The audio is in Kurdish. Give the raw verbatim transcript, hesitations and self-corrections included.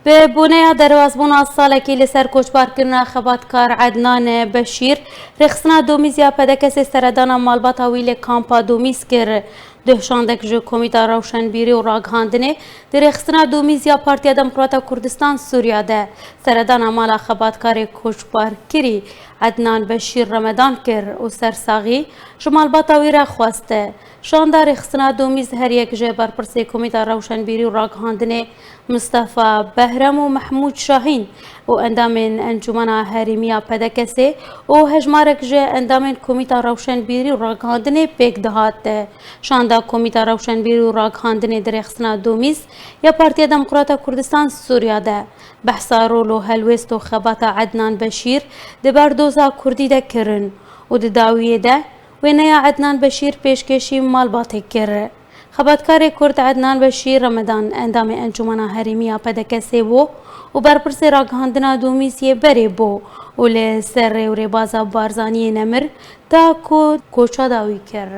Bi boneya derbasbûna salekî li ser koçbarkirina xebatkar Ednan Beşîr, rêxistina Domîz ya P D K S seredana malbata wî li kampa Domîz kir. Duh şandek ji Komîta Rewşenbîrî û Ragihandinê di rêxistina Domîz ya Partiya Demokrata Kurdistan Sûriya de seredana mala xebatkarê koçbarkirî Ednan Beşîr Remedan kir û sersaxî ji malbata wî re xwest. Şanda rêxistina Domîz her yek ji berpirsê Komîta Rewşenbîrî û Ragihandinê Mistefa Behrem û Mehmûd Şahîn û endamên Encûmena Herêmî ya P D K S ê û hejmarek ji endamên Komîta Rewşenbîrî û Ragihandinê pêk dihat. Şanda Komîta Rewşenbîrî û Ragihandinê di rêxistina Domîz ya Partiya Demokrata Kurdistan Sûriya de behsa rol û helwêst û xebata Ednan Beşîr di berdoza Kurdî de kirin û di dawiyê de wêneya Ednan Beşîr pêşkêşî malbatê kir. Xebatkarê Kurd Ednan Beşîr Remedan endamê Encûmena Herêmî ya P D K S ê bû û berpirsê ragihandina Domîz yê berê bû û li ser rê û rêbaza Barzaniyê nemir ta ku koça dawî kir.